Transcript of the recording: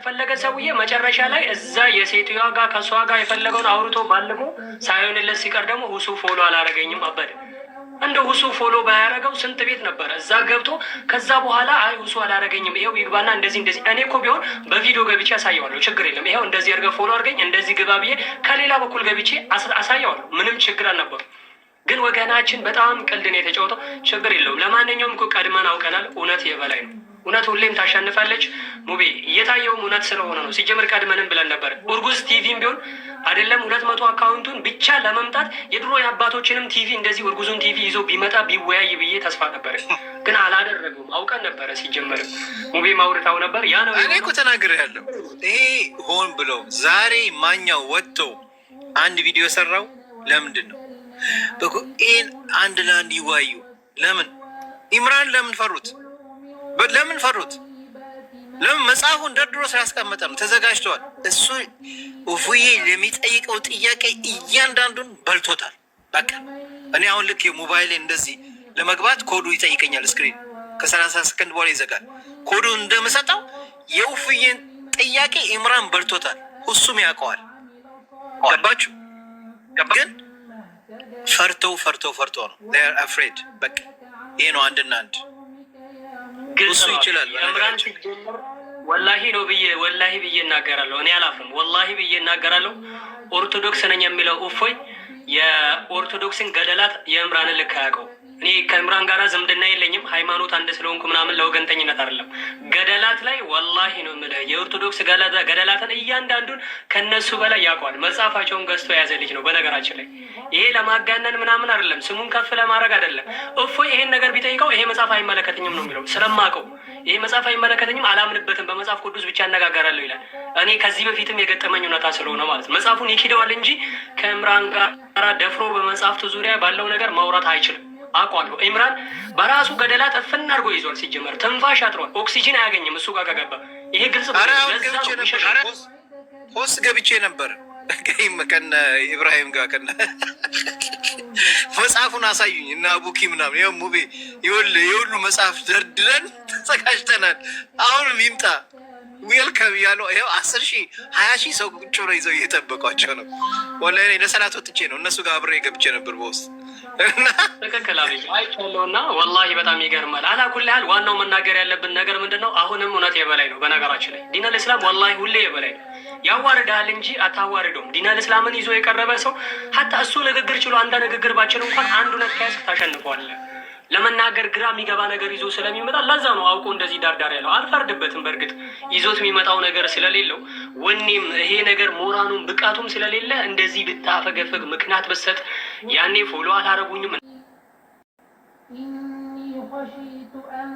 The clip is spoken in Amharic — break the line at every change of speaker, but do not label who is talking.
ፈለገ ሰውዬ መጨረሻ ላይ እዛ የሴትዮዋ ጋር ከእሷ ጋር የፈለገውን አውርቶ ባልጎ ሳይሆንለት ሲቀር ደግሞ ሁሱ follow አላረገኝም አበደ። እንደ ሁሱ follow ባያረገው ስንት ቤት ነበረ እዛ ገብቶ፣ ከዛ በኋላ አይ ሁሱ አላረገኝም፣ ይኸው ይግባና እንደዚህ እንደዚህ። እኔ እኮ ቢሆን በቪዲዮ ገብቼ አሳየዋለሁ፣ ችግር የለም። ይኸው እንደዚህ አድርገህ follow አድርገኝ፣ እንደዚህ ግባ ብዬ ከሌላ በኩል ገብቼ አሳየዋለሁ። ምንም ችግር አልነበረም። ግን ወገናችን በጣም ቀልድ ነው የተጫወተው። ችግር የለውም። ለማንኛውም እኮ ቀድመን አውቀናል። እውነት የበላይ ነው። እውነት ሁሌም ታሸንፋለች። ሙቤ እየታየውም እውነት ስለሆነ ነው። ሲጀምር ቀድመንም ብለን ነበር። እርጉዝ ቲቪም ቢሆን አይደለም 200 account ኡን ብቻ ለመምጣት የድሮ የአባቶችንም ቲቪ እንደዚህ እርጉዙን ቲቪ ይዞ ቢመጣ ቢወያይ ብዬ ተስፋ ነበር፣ ግን አላደረጉም። አውቀን ነበረ። ሲጀመርም ሙቤ ማውርታው ነበር። ያ ነው።
እኔ እኮ ተናግሬያለሁ። ይሄ ሆን ብሎ ዛሬ ማኛው ወጥቶ አንድ ቪዲዮ ሰራው። ለምንድን ነው ይህን አንድ ለአንድ ይዋዩ? ለምን ኢምራን ለምን ፈሩት? ለምን ፈሩት? ለምን መጽሐፉን ደርድሮ ስላስቀመጠ ነው። ተዘጋጅተዋል። እሱ እፉዬ የሚጠይቀው ጥያቄ እያንዳንዱን በልቶታል። በቃ እኔ አሁን ልክ የሞባይሌ እንደዚህ ለመግባት ኮዱ ይጠይቀኛል። Screen ከ30 ሰከንድ በኋላ ይዘጋል። ኮዱ እንደምሰጠው የውፍዬን ጥያቄ ኢምራን በልቶታል። እሱም ያውቀዋል። ገባችሁ? ግን ፈርተው ፈርተው ፈርተው ነው፣ afraid። በቃ ይሄ ነው አንድና አንድ። እሱ ይችላል።
ወላሂ ነው ብዬ ወላሂ ብዬ እናገራለሁ። እኔ አላፍርም። ወላሂ ብዬ እናገራለሁ። ኦርቶዶክስ ነኝ የሚለው እፎይ የኦርቶዶክስን ገደላት የእምራንን ልክ አያውቀው። እኔ ከእምራን ጋር ዝምድና የለኝም። ሃይማኖት አንድ ስለሆንኩ ምናምን ለወገንተኝነት አይደለም። ገደላት ላይ ወላሂ ነው የምልህ የኦርቶዶክስ ገደላትን እያንዳንዱን ከነሱ በላይ ያውቀዋል። መጽሐፋቸውን ገዝቶ የያዘ ልጅ ነው። በነገራችን ላይ ይሄ ለማጋነን ምናምን አይደለም፣ ስሙን ከፍ ለማድረግ አይደለም። እፎይ ይሄን ነገር ቢጠይቀው ይሄ መጽሐፍ አይመለከተኝም ነው የሚለው። ስለማውቀው ይሄ መጽሐፍ አይመለከተኝም፣ አላምንበትም፣ በመጽሐፍ ቅዱስ ብቻ እነጋገራለሁ ይላል። እኔ ከዚህ በፊትም የገጠመኝ እውነታ ስለሆነ ማለት ነው። መጽሐፉን ይክደዋል እንጂ ከእምራን ጋር ደፍሮ በመጽሐፍቱ ዙሪያ ባለው ነገር ማውራት አይችልም። አውቋለሁ። ኢምራን በራሱ ገደላት እፍን አድርጎ ይዟል። ሲጀመር ትንፋሽ አጥሯል። ኦክሲጂን አያገኝም እሱ ጋር ከገባ። ይሄ ግልጽ።
Post ገብቼ ነበር ከነ ኢብራሂም ጋር፣ ከነ መጽሐፉን አሳዩኝ እና ቡኪ ምናምን፣ ይኸው ሙቤ የሁሉ መጽሐፍ ደርድረን ተዘጋጅተናል። አሁንም ይምጣ welcome እያሉ ይኸው 10,000 20,000 ሰው ቁጭ ብለው ይዘው እየጠበቋቸው ነው። ወላሂ ለሰላት ወጥቼ ነው እነሱ ጋር አብሬ ገብቼ ነበር በውስጥ።
ትክክል አይቻለሁ። እና ወላሂ በጣም ይገርማል። አላ ኩል ያህል ዋናው መናገር ያለብን ነገር ምንድን ነው? አሁንም እውነት የበላይ ነው። በነገራችን ላይ ዲነል እስላም ወላሂ ሁሌ የበላይ ነው። ያዋርድሃል እንጂ አታዋርደውም። ዲነል እስላምን ይዞ የቀረበ ሰው ሀታ እሱ ንግግር ችሎ አንዳ ንግግር ባችል እንኳን አንድ እውነት ከያዝክ ታሸንፈዋለህ። ለመናገር ግራ የሚገባ ነገር ይዞ ስለሚመጣ ለዛ ነው አውቆ እንደዚህ ዳርዳር ያለው። አልፈርድበትም። በእርግጥ ይዞት የሚመጣው ነገር ስለሌለው ወኔም ይሄ ነገር ሞራኑም ብቃቱም ስለሌለ እንደዚህ ብታፈገፍግ ምክንያት ብትሰጥ ያኔ follow አላረጉኝም።
إني خشيت أن